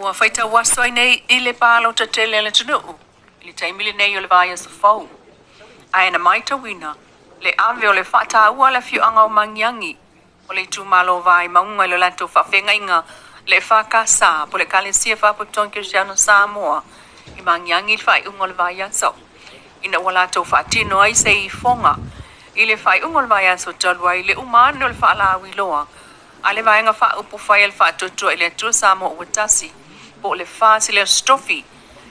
Ua faitau aso ai nei i le palota tele a le atunuu i le taimi lenei o le vaiaso fou. Ae na matauina le ave o le faataua a le afioaga o Magiagi o le itumalo o Vaimauga i le latou faafeagaiga le EFKS po o le Ekalesia Faapotopotoga Kerisiano Samoa i Magiagi i le faaiuga o le vaiaso ina ua latou faatino ai se ifoga i le faaiuga o le vaiaso talu ai le uma ane o le faalauiloa a le Vaega Faaupufai a le Faatuatua i le Atua Samoa ua Tasi, po o le FAST i le Aso Tofi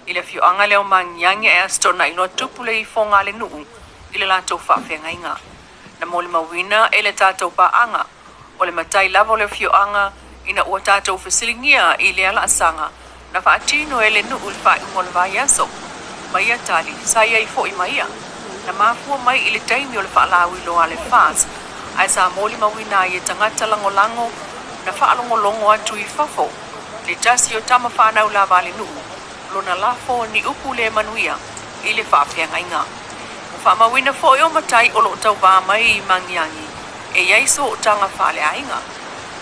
i le afioaga lea o Magiagi ae Aso Toonai loa tupu le ifoga a le nuu i le latou faafeagaiga. Na molimauina e le tatou paaga o le matai lava o le afioaga ina ua tatou fesiligia i lea laasaga na faatino e le nuu i le faaiuga o le vaiaso. Ma ia tali, sa i ai foi ma ia. Na mafua mai i le taimi o le faalauiloa a le FAST ae sa molimauina ai e tagata lagolago na faalogologo atu i fafo le tasi o tama fanau lava a le nuu lona lafo ni upu le manuia i le faafeagaiga. Ua faamauina foi o matai o lo o tauva mai i Magiagi e i ai sootaga faaleaiga.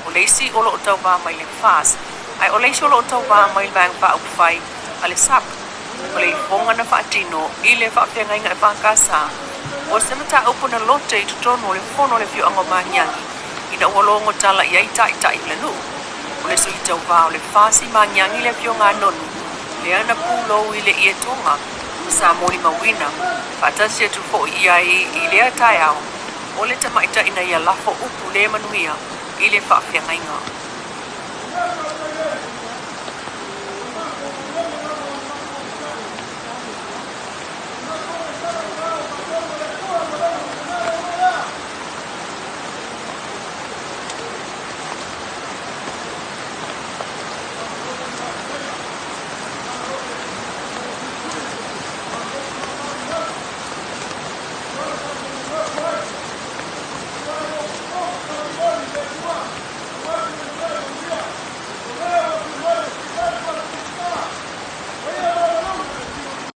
O le isi o lo o tauva mai le FAST, ae o le isi o lo o tauva mai le Vaega Faaupufai a le SUPP. O le ifoga na faatino i le faafeagaiga EFKS, o se mataupu na lote i totonu o le fono a le afioaga o Magiagi ina ua logo tala i ai taitai o le nuu. O le sui tauva o le FAST i Magiagi le afioga a Nonu, lea na pulou i le ietoga ma sa molimauina faatasi atu foi i ai i lea taeao o le tamaitai na ia lafo upu le manuia i le faafeagaiga.